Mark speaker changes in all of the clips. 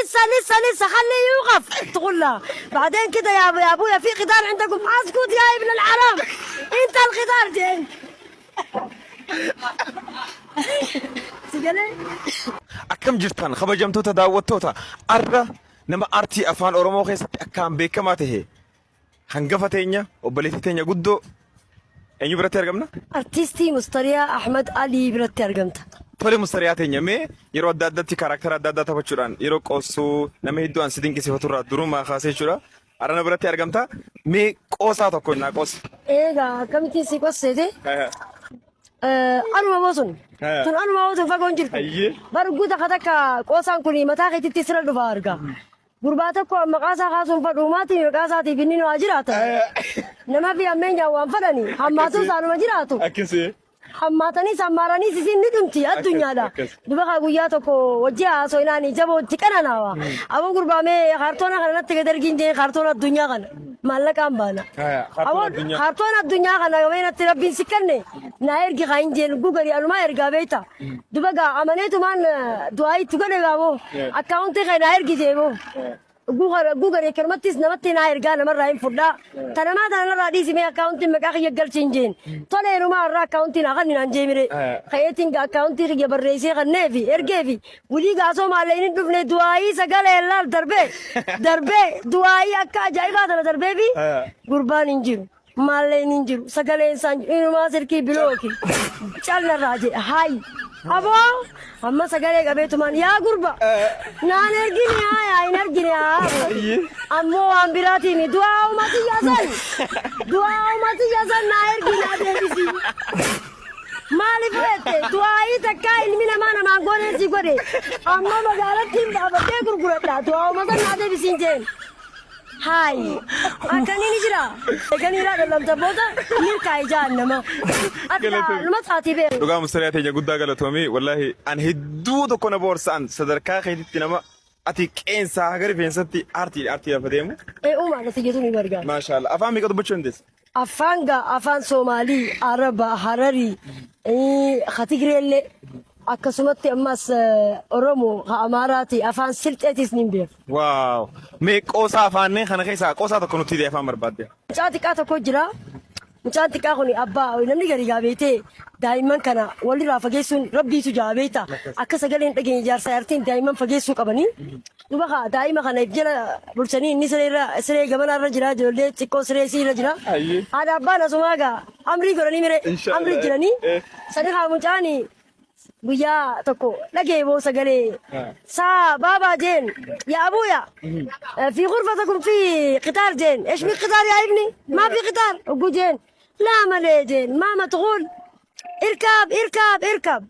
Speaker 1: لسه لسه لسه خليه يوقف تقول لها. بعدين كده يا ابويا في قطار عندكم، اسكت يا ابن الحرام انت القطار جاي.
Speaker 2: Akkam jirtan kabajamtoota daawwattoota arra nama aartii afaan Oromoo keessatti akkaan beekamaa tahe hangafa teenya obboleettii teenya guddoo eenyu biratti argamna?
Speaker 1: Artistii Mustariyaa Ahmad Alii biratti argamta.
Speaker 2: Tole Mustariyaa teenya mee yeroo adda addaatti character adda addaa taphachuudhaan yeroo qoossuu nama hedduu an si dinqisiifatu irraa durumaa kaasee jechuudha. Arra na biratti argamta mee qoosaa tokko naa qoosi.
Speaker 1: Eegaa akkamittiin si qosseete? Anuma moo sun? Tun anuma moo sun fagoon jirtu?
Speaker 2: Hayyee.
Speaker 1: Bar guuta ka takka qoosaan kun mataa keetitti sirra dhufa arga. Gurbaa tokko maqaa isaa kaasuun fadhu maatii maqaa isaatiif inni nu haa jiraatan. Nama fi hammeenyaan waan fadhani hammaatu isaanuma jiraatu.
Speaker 2: Akkasii.
Speaker 1: Hammaataniis hammaaraniis isin ni dhumti addunyaadha.
Speaker 2: Akkas.
Speaker 1: Duba kaa guyyaa tokko wajji haasoo jaboo itti qananaawa. Aboo gurbaamee kaartoona kana natti gad ergiin jeen kaartoona addunyaa kana maallaqaan baana.
Speaker 2: Kaartoona addunyaa.
Speaker 1: Kaartoona addunyaa kana yoo natti rabbiin si kenne na ergi kaa hin jeen gugari anumaa ergaa beekta. Duba gaa amaneetumaan du'aa itti godhe gaaboo akkaawuntii kee na ergi jeeboo. Gugari akkanumattis namatti naa ergaa namarraa hin fudhaa. Tanamaa tanarraa dhiisimee akkaawuntiin maqaa kiyya galchi hin jeen. Tole heerumaa irraa akkaawuntii naa kan naan jeemire. Ka'eetiin akkaawuntii kiyya barreessee kanneefi ergeefi wulii gaasoo maallee hin dhufne du'aayii sagalee laal darbee darbee du'aayii akka ajaa'ibaa tana darbeefi gurbaan hin jiru. Maalleen hin jiru sagaleen isaan jiru inumaa sirkii bilooki callarraa jedhe hayi. Aboo amma sagalee qabeetumaan yaa gurba naan ergine haa hin argine haa ammoo waan biraatiin du'aa uummatiyyaa san du'aa uummatiyyaa san naa ergi naa deebisi. Maaliif jette du'aayii takkaa ilmi namaa namaan gooneen si godhe amma magaalatti hin baafadhee gurguradha du'aa uummata naa deebisiin jeen. Hayi akkanii ni jira. Eeganii irraa dhalamta booda milkaa'e jahannama. Ati numa saatii beeku.
Speaker 2: Dhugaa Mustariyaa teenya guddaa galatoomii wallaahi an hedduu tokko na boorsa an sadarkaa keetitti nama ati qeensaa haga rifeensatti aartii aartii lafa deemu.
Speaker 1: Ee uumaan ati jettu ni gargaara.
Speaker 2: Maashaallah afaan meeqa dubbachuu dandeessa?
Speaker 1: Afaan gaa afaan Soomaalii, Araba, Hararii, Tigireellee akkasumatti ammas Oromoo, Amaaraati, afaan Silxeetis ni beeku.
Speaker 2: Wow. Mee qoosaa afaanneen kana keessaa qoosaa tokko nutti hidhee afaan barbaadde.
Speaker 1: Mucaa xiqqaa tokko jira. Mucaan xiqqaa kun abbaa namni gari gaa beetee daa'imman kana walirraa fageessuun rabbiitu jaa beekta. Akka sagalee hin dhageenye jaarsa jaartiin daa'imman fageessuu qabanii. Duba kaa daa'ima kana if jala bulchanii inni siree irra siree gamanaa irra jira ijoollee xiqqoo siree isii irra jira. Haadha abbaan asumaa gaa amrii godhanii mire amrii jiranii. Sani kaa mucaan guyyaa tokko dhagee boo sagalee saa baabaa jeen yaa abuuya في غرفتكم في قطار جين ايش من قطار يا ابني ما في قطار وقو جين لا ما ليه جين ماما تقول اركب اركب اركب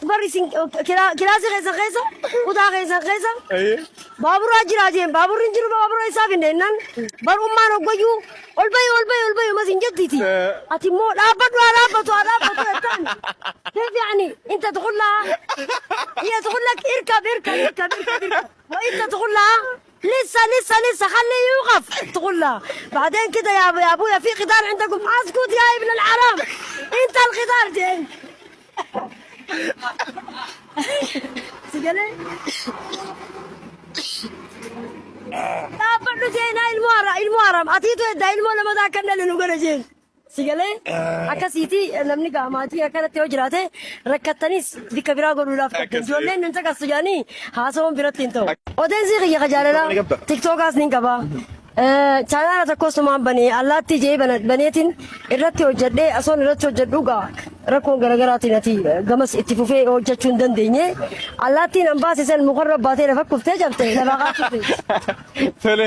Speaker 1: بري kilaasii keessa keessa kutaa keessa keessa baabura jira jeen baaburri hin jiru baabura isaaf hin deemnan bar ummaan hoggayyuu ol bayi ol bayi ol bayi mas hin jettiiti ati immoo dhaabbadhu haa dhaabbatu haa dhaabbatu jettaan كيف يعني انت تقول لها هي تقول لك اركب اركب اركب اركب اركب وانت تقول لها لسه لسه لسه خليه يوقف تقول لها. بعدين كده يا ابويا في قطار عندكم، اسكت يا ابن الحرام انت القطار جاي. سجلي dhaabbadhu jeenaa ilmoo hara ilmoo haram atiitu edda ilmoo nama akkan dhalle nu godhe jeen sigalee akkasiiti namni gaa maatii akkanatti yoo jiraate rakkattanis bikka biraa godhuudhaaf qabdu ijoolleen nun caqastu jedhanii haasawuun biratti hin ta'u. Odeensii kiyya ka jaalalaa tiktookaas nin qaba. Chaanaala tokkos tumaan banee allaattii jee baneetiin irratti hojjedhee asoon irratti hojjedhu gaa rakkoon garaagaraatiin ati gamas itti fufee hojjechuu hin dandeenye. Allaattiin an baase san mukarra baatee lafa kuftee cabte lafaa kaatuuf.
Speaker 2: Tole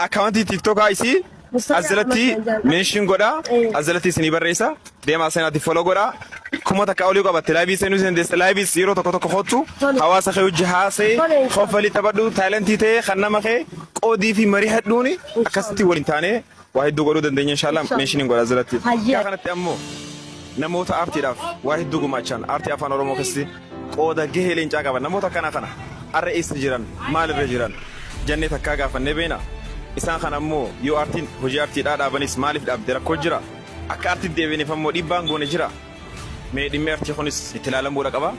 Speaker 2: akkaawuntii tiktookaa isii
Speaker 1: Mustariyaa
Speaker 2: as jalatti
Speaker 1: Ahmad
Speaker 2: mention godhaa as jalatti isinii barreessa deemaa seenaatti follow godhaa 1000 olii qabatte live seenuu dandeessa live yeroo tokko tokko kottu hawaasa kee wajji haasa'e koffalii taphadhu talentii ta'e kan nama kee qoodii fi marii hadhuuni akkasitti waliin taanee waa hedduu godhuu dandeenya inshaallah mention godha as jalatti. Yaa kanatti ammoo namoota aartiidhaaf waa hedduu gumaachan aartii afaan Oromoo keessatti qooda gahee leencaa qaban namoota akkana kana arra eessa jiran maalirra jiran jennee takkaa gaafannee beena. Isaan kana ammoo yoo aartiin hojii aartiidhaa dhaabanis maaliif dhaabde rakkoo jira akka aartiitti deebineef ammoo dhiibbaan goone jira. Mee dhimmi aartii kunis itti ilaalamuudha qaba.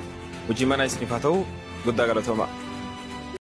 Speaker 2: Hojii mana isiniif haa ta'u guddaa galatooma.